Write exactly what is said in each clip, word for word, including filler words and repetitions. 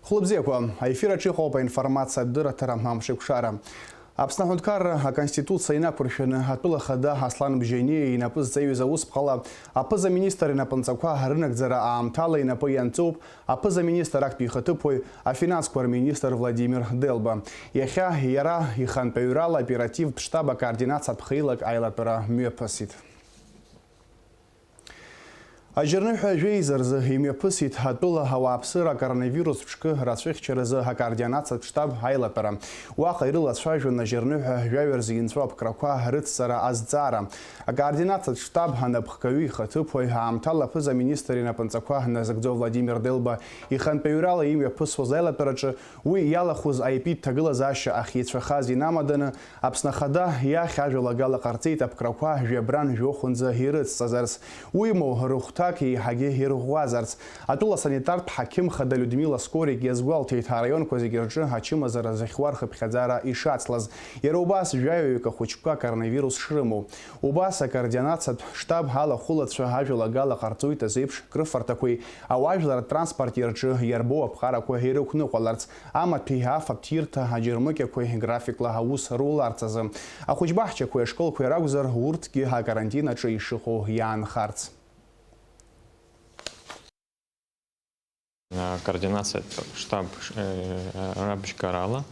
Хәлыбзиақәа, аефир аҿы иҟоуп аинформациатә дырраҭара амшеикәшара. Аԥсны аҳәынҭқарра Аконституциа инақәыршәаны атәыла хада Аслан Бжьаниа инапы зҵаҩыз аусԥҟала аԥыза-министр инапынҵақәа рынагӡара аамҭала инапы ианҵоуп аԥыза-министр актәи ихаҭыԥуаҩ, афинансқәа рминистр Владимир Делба. Иахьа иара ихантәаҩрала аоперативтә штаб акоординациатә хеилак аилатәара мҩаԥысит. Ажьырныҳәа жәеиза рзы имҩаԥысит атәыла ауааԥсыра акоронавирус ҿкы рацәыхьчаразы акоординациатә штаб аилатәара. Уаҟа ирылацәажәон ажьырныҳәа жәаҩа рзы инҵәо аԥкрақәа рыцҵара азҵаара. Акоординациатә штаб анапхгаҩы ихаҭыԥуаҩ, аамҭала аԥыза-министр инапынҵақәа назыгӡо Владимир Делба ихантәаҩрала имҩаԥысуаз аилатәараҿы уи иалахәыз аепид ҭагылазаашьа ахьеицәахаз инамаданы, Аԥсны Ахада иахь ажәалагала ҟарҵеит аԥкрақәа жәабран жәохәынӡа ирыцҵазарц, уимоу, рыхәҭак еиҳагьы ирӷәӷәазарц. Атәыла санитартә ҳақьым хада Людмила Скорик иазгәалҭеит, араионқәа зегьы рҿы ачымазара зыхьуа рхыԥхьаӡара ишацлаз, иара убас жәаҩаҩык ахәыҷқәа акоронавирус шрымоу. Убас акоординациатә штаб алахәылацәа ажәалагала ҟарҵоит азеиԥш крыфарҭақәеи ауаажәларратә транспорти рҿы иарбоу аԥҟарақәа ирықәныҟәаларц, амаҭәеи афатәирҭа аџьармыкьақәеи графикла аус руларц азы. Ахәыҷбаҳчақәеи ашколқәеи ракәзар, урҭгьы акарантин аҿы ишыҟоу иаанхарц. Акоординациатә штаб, э, рабжьгарала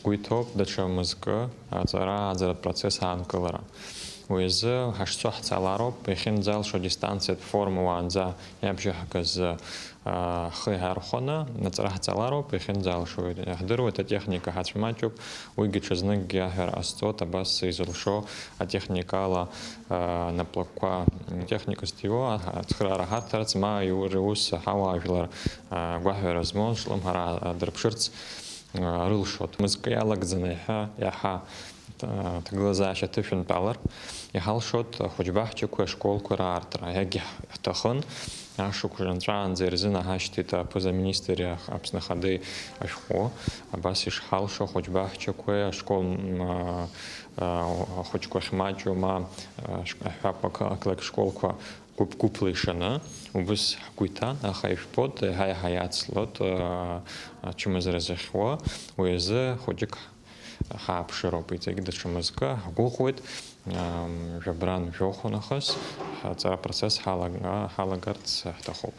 ҳгәы иҭоуп даҽа мызкы аҵара ааӡаратә процесс аанкылара. Уи азы ҳашцо ҳцалароуп, иахьынӡалшо дистанциатә форма уаанӡа иабжьаҳгаз, а, ҳхы иҳархәаны, аҵара ҳҵалароуп, иахьынӡалшо. Иаҳдыруеит, атехника ҳацәмаҷуп, уигьы ҽазныкгьы аҳәара ҟасҵоит, абас изылшо атехникала, а, наплакқәа, атехника зҭиуа, а, ацхыраара ҳарҭарц, ма иу-, рус ҳауаажәлар, а, гәаҳәара змоу, шлымҳара, а, дырԥшырц, а, рылшоит. Мызкы иалагӡаны иаҳа, иаҳа ҭагылазаашьа ҭышәынтәалар, иҳалшоит ахәыҷбаҳчақәеи ашколқәеи раартра. Иагьҳ-, ҳҭахын, ашықәс нҵәаанӡа ирзынаҳашьҭит аԥыза-министри ах-, Аԥсны Ахадеи ашәҟәы. Абас ишҳалшо ахәыҷбаҳчақәеи ашкол, м, а, а, ахәыҷқәа ахьмаҷу, ма, а, шк-, аҳәап, ақы-, ақалақь школқәа гәыԥ-гәыԥла ишаны, убыс ҳгәы иҭан, аха ижәбоит, еиҳа-еиҳа иацлоит, а, ачымазара зыхьуа, уи азы хәыҷык ҳааԥшыроуп, иҵегь даҽа мызкы ҳгәыӷуеит, ам, жәабран жәохә нахыс ҳаҵара процесс ҳалага-, ҳалагарц ҳҭахуп.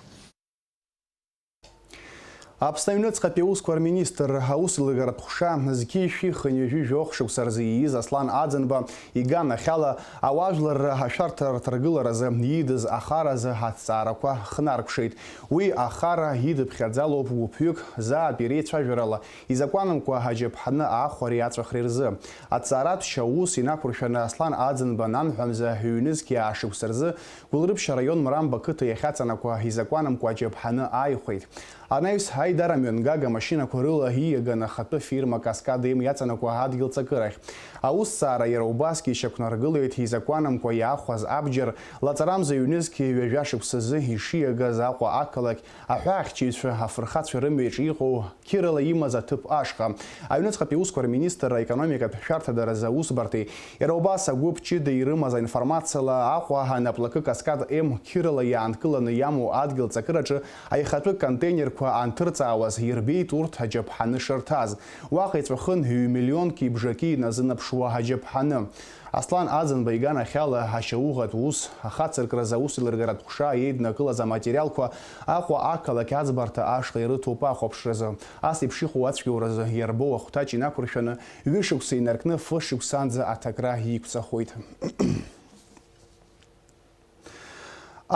Аԥсны аҩныҵҟатәи аусқәа рминистр аусеилыргаратә ҟәша зқьи жәшәи хынҩажәи жәохә шықәса рзы ииз Аслан Аӡынба иганахьала ауаажәларра ашәарҭара рҭаргыларазы иидыз ахаразы аҭҵаарақәа хнаркәшеит. Уи ахара идыԥхьаӡалоуп гәыԥҩык заатәи реицәажәарала изакәанымкәа аџьаԥҳаны аахәареи аҵәахреи рзы. Аҭҵааратә шьаус инақәыршәаны Аслан Аӡынба нанҳәамза ҩнызқьи ааша шықәса рзы Гәылрыԥшь араион Мрамба қыҭа иахьаҵанакуа изакәанымкәа аџьаԥҳаны ааихәеит. Анаҩс аидара мҩангага машьынақәа рыла ииаган ахатәы фирма Каскад М иаҵанакуа адгьыл ҵакырахь. Аусҭҵаара иара убасгьы ишьақәнаргылеит изакәанымкәа иаахәаз абџьар, лаҵарамза ҩнызқьи ҩажәа шықәсазы ишиагаз Аҟәа ақалақь аҳәаахьчаҩцәа афырхацәа рымҩаҿ иҟоу қьырала имаз аҭыԥ ашҟа. Аҩныҵҟатәи аусқәа рминистр, аекономикатә шәарҭадаразы аусбарҭеи иара убас агәыԥ ҷыда ирымаз аинформациала Аҟәа анаплакы Каскад М қьырала иаанкыланы иамоу адгьыл ҵакыраҿы аихатәы контейнерқәа анҭырҵаауаз ирбеит урҭ аџьаԥҳаны шырҭаз. Уаҟа иҵәахын ҩ-миллионки бжаки иназынаԥшуа аџьаԥҳаны. Аслан Аӡынба иганахьала ашьауӷатә ус ахацыркразы аусеилыргаратә ҟәша еиднакылаз аматериалқәа Аҟәа ақалақь аӡбарҭа ашҟа ирыҭоуп ахәаԥшразы. Ас еиԥш иҟоу ацәгьоуразы иарбоу ахәҭаҷ инақәыршәаны, ҩышықәса инаркны фышықәсанӡа аҭакра иқәҵахоит.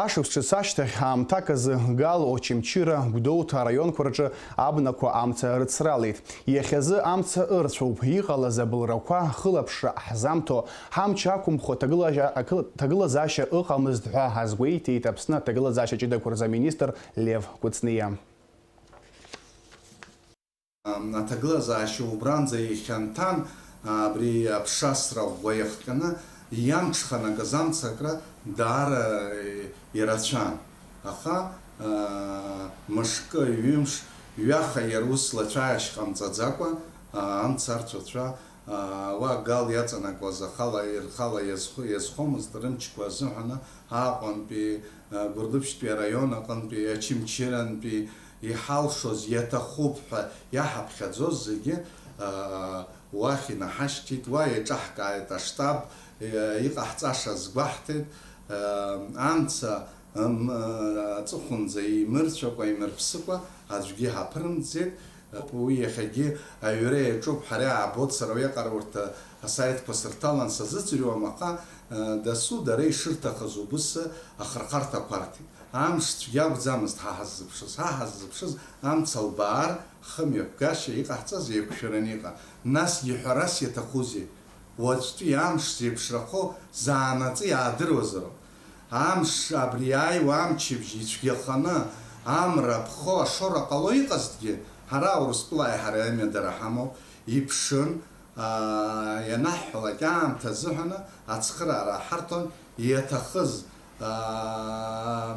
Ашықәс ҿыц ашьҭахь аамҭак азы Гал, Очамчыра, Гәдоуҭа араионқәа рҿы абнақәа амца рыцралеит. Иахьазы амца ырцәоуп, иҟалаз абылрақәа хылаԥшра ҳзамҭо, ҳамч ақәымхо ҭагылаза-, акы-, ҭагылазаашьа ыҟамызт ҳәа азгәеиҭеит Аԥсны аҭагылазаашьа ҷыдақәа рзы аминистр Лев Кәыҵниа. Аҭагылазаашьа убранӡа ихьанҭан, абри аԥшасра ӷәӷәа иахҟьаны иамҽханакыз амцакра даара ирацәан. Аха, мышкы, ҩымш, ҩаха иара ус лацәааишь ҟамҵаӡакәа, амца арцәацәа, уа Гал иаҵанакуаз ахала, рхала иазхо-, иазхомызт, рымчқәа азыҳәаны Аҟәантәи, Гәылрыԥшьтәи араион аҟынтәи, Очамчырантәи, Иҳалшоз иаҭахуп ҳәа иаҳаԥхьаӡоз зегьы, аа, уахь инаҳашьҭит, уа еиҿаҳкааит аштаб, е, иҟаҳҵаша азгәаҳҭеит, аа, амца, м, аҵыхәанӡа имырцәакәа, имырԥсыкәа аӡәгьы ҳаԥырымҵӡеит. Уи иахьагьы аҩра иаҿуп, ҳара иаабоит, сара уиаҟара урҭ асаитқәа сырҭалан сазыӡырҩуам, аха, аа, дасу дара ишырҭахыз убыс ахырхарҭақәа арҭеит. Амш цәгьа акәӡамызт ҳа ҳаззыԥшыз, ҳа ҳаззыԥшыз амца лбаар, хымҩаԥгашьа иҟаҳҵаз еиқәшәараны иҟан. Насгьы ҳәарас иаҭахузеи? Уаҵәтәи амш зеиԥшрахо заанаҵы иаадыруазароуп. Амш абри иааиуа амчыбжь ицәгьаханы, амра ԥхо ашоура ҟало иҟазҭгьы, ҳара Урыстәылааи ҳареи аимадара ҳамоуп, иԥшын, аа, ианаҳҳәалак аамҭа азыҳәаны ацхыраара ҳарҭон, иаҭахыз, аа,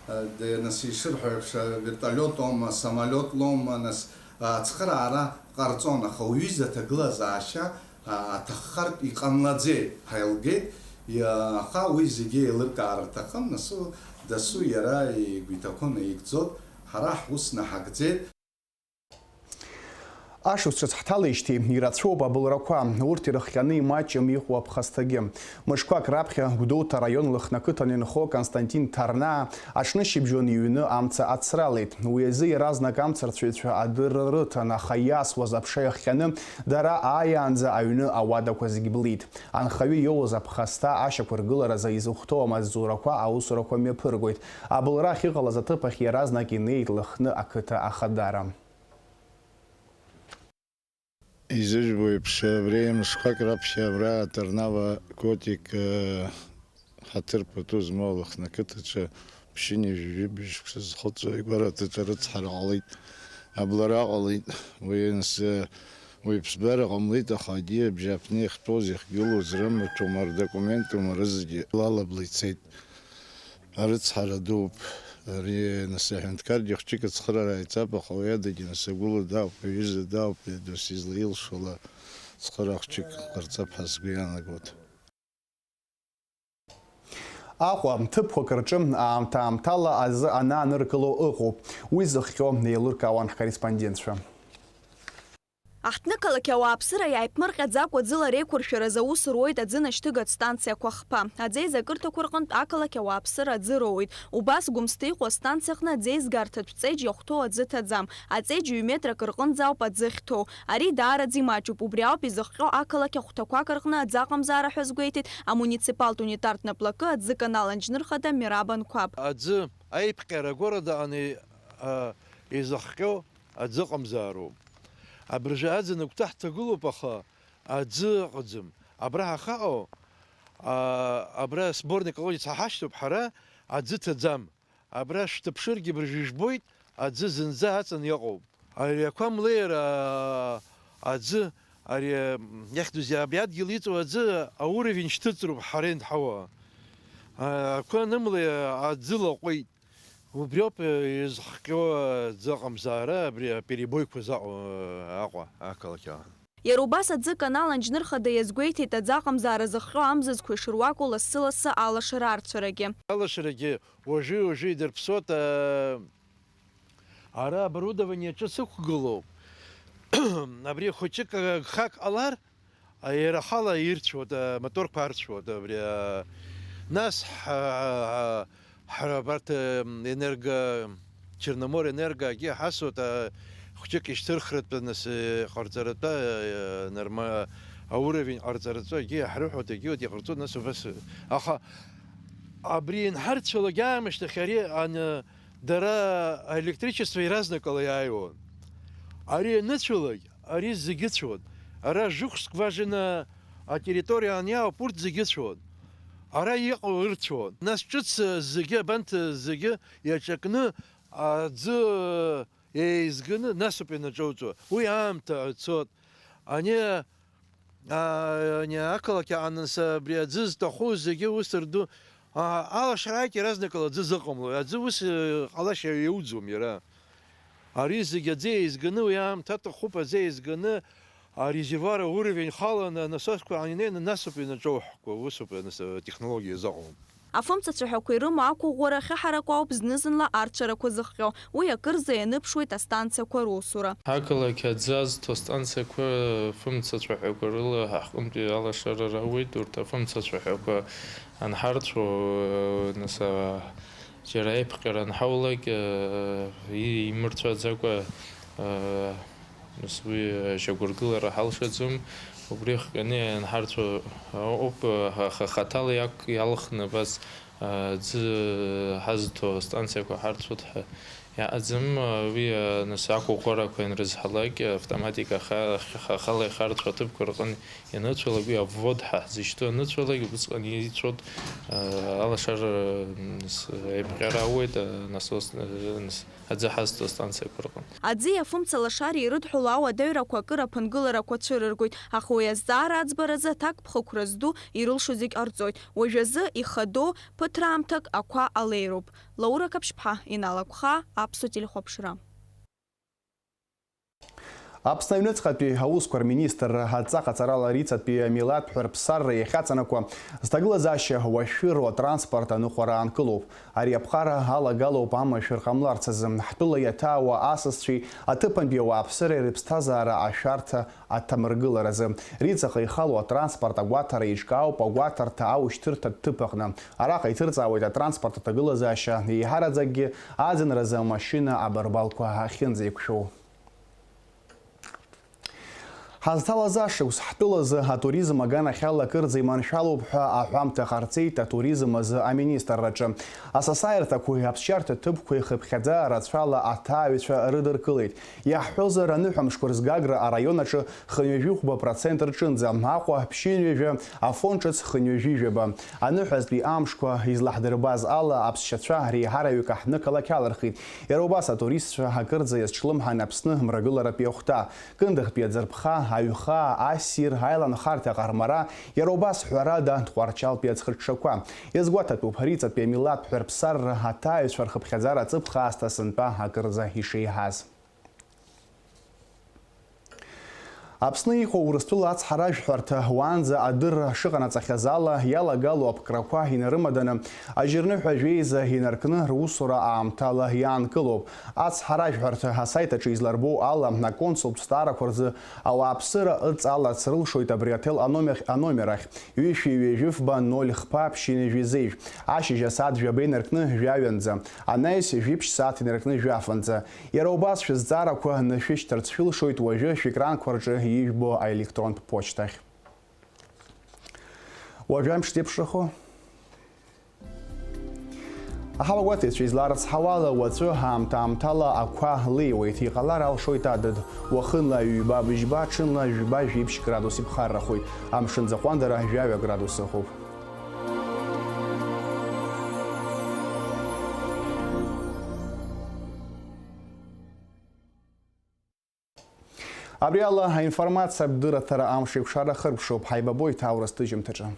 аа, де-, нас ишырҳәо еиԥш, вертолиот аума, самолиот лоума, нас, ацхыраара ҟарҵон, аха уҩыза аҭагылазаашьа, аа, аҭаххартә иҟамлаӡеит, ҳаилгеит, иа-, аха уи зегьы еилыркаар рҭахын, нас у-, дасу иара игәы иҭақәоу наигӡот, ҳара ҳус наҳагӡеит. Ашықәс ҿыц ҳҭалеижьҭеи ирацәоуп абылрақәа, урҭ ирыхҟьаны имаҷым иҟоу аԥхасҭагьы. Мышқәак раԥхьа Гәдоуҭа араион Лыхны ақыҭан инхо Константин Ҭарнаа аҽнышьыбжьон иҩны амца ацралеит. Уи азы иаразнак амцарцәаҩцәа адырра рыҭан, аха иасуаз аԥша иахҟьаны дара ааиаанӡа аҩны ауадақәа зегь блит. Анхаҩы иоуз аԥхасҭа ашьақәыргыларазы изыхәҭоу амаҵзурақәа аусурақәа мҩаԥыргоит. Абылра ахьыҟалаз аҭыԥ ахь иаразнак инеит Лыхны ақыҭа ахадара. Изыжәбо еиԥш, абри мышқәак раԥхьа абра Ҭарнава Котик, э, ҳаҭыр пату змоу Лыхны ақыҭаҿы ԥшьынҩажәи жәибжь шықәса зхыҵуа игәараҭаҿы арыцҳара ҟалеит, абылра ҟалеит. Уи ансы, уи ԥсбара ҟамлеит, аха агьи абжьааԥны иахьтәоу, иахьгылоу рымаҭәоума, рдокументума, рызегьы лалабла ицеит. Арыцҳара дууп. Ари, нас, аҳәынҭқаргьы хәҷык ацхыраара ааиҵап, аха уи адагьы, нас, агәыла дауп, аҩыза дауп, досу излаилшола цхыраара хәҷык ҟарҵап ҳәа сгәы иаанагоит. Аҟәа, ҭыԥқәак рҿы аамҭа-аамҭала азы анааныркыло ыҟоуп. Уи зыхҟьо еилыркаауан ҳкорреспондентцәа. Аҳҭнықалақь ауааԥсыра иааиԥмырҟьаӡакәа ӡыла реиқәыршәараз аус руеит аӡы нашьҭыгатә станциақәа хԥа. Аӡы еизакырҭақәа рҟынтә ақалақь ауааԥсыра аӡы роуеит. Убас Гәымсҭа иҟоу астанциаҟны аӡеизгарҭатә ҵеџь иахәҭоу аӡы ҭаӡам. Аҵеџь ҩ-метрак рҟынӡа ауп аӡы ахьҭоу. Ари даараӡа имаҷуп. Убри ауп изыхҟьо ақалақь ахәҭақәак рҟны аӡы аҟамзаара ҳәа азгәеиҭеит амуниципалтә унитартә наплакы аӡы канал анџьнырхада Мераб Анқәаб. Аӡы аиԥҟьара агәарадаҟаны, а, изыхҟьо аӡы ыҟамзаароуп. Абыржәы аӡын агәҭа ҳҭагылоуп, аха аӡы ыҟаӡам. Абра ҳахьыҟоу, а, абра сборный колодец ҳа ҳашьҭоуп ҳара, аӡы ҭаӡам. Абра шәҭаԥшыргьы абыржәы ижәбоит, аӡы зынӡа аҵан иҟоуп. Ари ақәа млеира, а, аӡы, ари, м, иахьӡузеи, абри адгьыл иҵоу аӡы ауровень шьҭыҵроуп ҳара ианҳауа. А, ақәа анымлеи аӡы лаҟәеит. Убриоуп, э, изыхҟьо, э, аӡы аҟамзаара, абри аперебойқәа заҟоу, э, Аҟәа ақалақь аан. Иара убас аӡы канал анџьнырхада иазгәеиҭеит аӡы аҟамзаара зыхҟьо амзызқәа ишыруаку лассы-лассы алашара арцәарагьы. Алашарагьы уажәы-уажәы идырԥсоит, э, ара оборудование ҿыц ықәгылоуп. Абри хәыҷык, э, гхак ҟалар, Иара ахала ирцәоит, амоторқәа арцәоит, абри, а, нас ҳа-, ҳара абарҭ, м, енерго, Черноморенергогьы ҳасуеит, а, хәҷык ишьҭырхратәы, нас, э, ҟарҵаратәы, э, норма-, ауровень ҟарҵаратәы агьы иаҳрыҳәоит, агьы иҟарҵоит, нас убас. Аха абри ианҳарцәалак аамышьҭахь ари ан-, дара аелектричество иаразнакала иааиуан. Ари аныцәалак, ари зегьы ыцәоит. Ара жәохә скважина атерриториа аниаауп, урҭ зегьы ыцәоит. Ара иҟоу ырцәоит. Нас ҿыц зегьы, абанҭ зегьы иаҿакны аӡы еизганы насоуп ианаҿоуҵо. Уи аамҭа цоит. Ани, а, ани ақалақь аҟны абри аӡы зҭаху зегьы ус рду, а, алашара ааит, иаразнакала аӡы зыҟамло. Аӡы ус, э, ҟалашьа иауӡом иара. Ари зегь аӡы еизганы, уи аамҭа аҭахуп, аӡы еизганы, арезервуар ауровень халаны, анасосқәа анинеины, насоуп ианаҿоуҳкуа, усоуп анас-, атехнологиа заҟоу. Афымцацәаҳәақәа ирымоу ақәыӷәӷәара ахьыҳараку ауп зны-зынла арцәарақәа зыхҟьо, уи акырӡа ианыԥшуеит астанциақәа русура. Ақалақь аӡы азҭо астанциақәа фымцацәаҳәақәа рыла ҳаҟынтәи алашара рауеит, урҭ афымцацәаҳәақәа анҳарцәо, нас, а, џьара аиԥҟьара анҳаулак, а, и-, имырцәаӡакәа, а, Нас уи, э, шьақәыргылара ҳалшаӡом. Убри хҟьаны ианҳарцәо ауп, аха хаҭала иак-, иалхны абас, э, аӡы ҳазҭо астанциақәа ҳарцәоит ҳәа иаҟаӡам. Уи, э, нас ақәыӷәӷәарақәа ианрызҳалак, автоматика аха-, аха-, ахала ихарцәо аҭыԥқәа рҟын ианыцәалак, уи аввод ҳәа ҳзышьҭоу аныцәалак, убысҟан ицәоит, э, алашара, э, нас, аиԥҟьара ауеит, э, насос, э, нас, аӡы ҳазҭо астанциақәа рҟынтә. Аӡи афымца лашареи ирыдҳәалоу ауадаҩрақәа акыр аԥынгыларақәа цәырыргоит, аха уи азҵаара аӡбаразы аҭакԥхықәра зду ирылшо зегь ҟарҵоит. Уажәазы ихадоу ԥыҭраамҭак ақәа алеироуп. Лаура Қаԥшьԥҳа, Инал Агәхаа, Аԥсуа телехәаԥшра. Аԥсны аҩныҵҟатәи аусқәа рминистрра адҵа ҟаҵарала Риҵатәи амилаҭ ҳәа рԥсарра иахьаҵанакуа зҭагылазаашьа уашәшәыроу атранспорт аныҟәара аанкылоуп. Ари аԥҟара алагалоуп амашәыр ҟамларц азы. Ҳтәыла иаҭаауа асасцәеи аҭыԥантәи ауааԥсыреи рыԥсҭазаара ашәарҭа аҭамыргыларазы. Риҵаҟа ихало атранспорт агәаҭара еиҿкаауп агәаҭарҭа аушьҭырҭатә ҭыԥ аҟны. Араҟа иҭырҵаауеит атранспорт аҭагылазаашьа, еиҳараӡакгьы аӡынразы амашьына абарбалқәа ахьынӡеиқәшәоу. Ҳазҭалаз ашықәс ҳтәылазы атуризм аганахьала акырӡа иманшәалоуп ҳәа аҳәамҭа ҟарҵеит атуризм азы аминистрраҿы. Асасааирҭақәеи аԥсшьарҭа ҭыԥқәеи хыԥхьаӡа рацәала аҭааҩцәа рыдыркылеит. Иаҳҳәозар, аныҳәамшқәа рзгагра араион аҿы хынҩажәихәба процент рҿынӡа, Аҟәа ԥшьынҩажәа, Афон ҿыц хынҩажәижәаба. Аныҳәазтәи амшқәа излаҳдырбаз ала, аԥсшьацәа реиҳараҩык аҳҭнықалақь алырхит. Иара убас атуристцәа акырӡа иазҿлымҳан Аԥсны мрагыларатәи ахәҭа. Кындыхтәи аӡырԥха, аҩхаа, ассир, аиланхарҭа аҟармара, иара убас, ҳәарада, Тҟәарчалтәи аӡхыҽҽақәа. Иазгәаҭатәуп, Риҵатәи амилаҭ ҳәа рԥсарра аҭааҩцәа рхыԥхьаӡара аҵыԥх аасҭа сынтәа акырӡа ишеиҳаз. Аԥсны иҟоу Урыстәыла ацҳаражәҳәарҭа уаанӡа адырра шыҟанаҵахьаз ала иалагало аԥкрақәа инарымаданы, ажьырныҳәа жәеиза инаркны русура аамҭала иаанкылоуп. Ацҳаражәҳәарҭа асайт аҿы изларбоу ала, аконсултә зҵаарақәа рзы ауааԥсыра ыҵалац рылшоит абри аҭел аномер, аномер ахь, ҩышәи ҩажәи фба ноль хԥа ԥшьынҩажәи зеижә, ашьыжь асааҭ жәаба инаркны жәаҩанӡа, анаҩс жәиԥшь сааҭ инаркны жәафанӡа. Иара убас шәызҵаарақәа нышәышьҭырц шәылшоит уажәы шәекранқәа рҿы ижәбо аелектронтә почтахь. Уажәы амш зеиԥшрахо. Аҳауагәаҭаҩцәа изларыцҳауала, уаҵәы аамҭа-аамҭала ақәа леиуеит, иҟалар алшоит адыд. Уахынла ҩба быжьба, ҽынла жәба-жәиԥшь градус иԥхаррахоит. Амшын аӡы аҟәандара жәаҩа градус ыҟоуп. Абри ала аинформациатә дырраҭара амш еиқәшара хыркәшоуп. Ҳаибабоит аурыс ҭыжьымҭаҿы.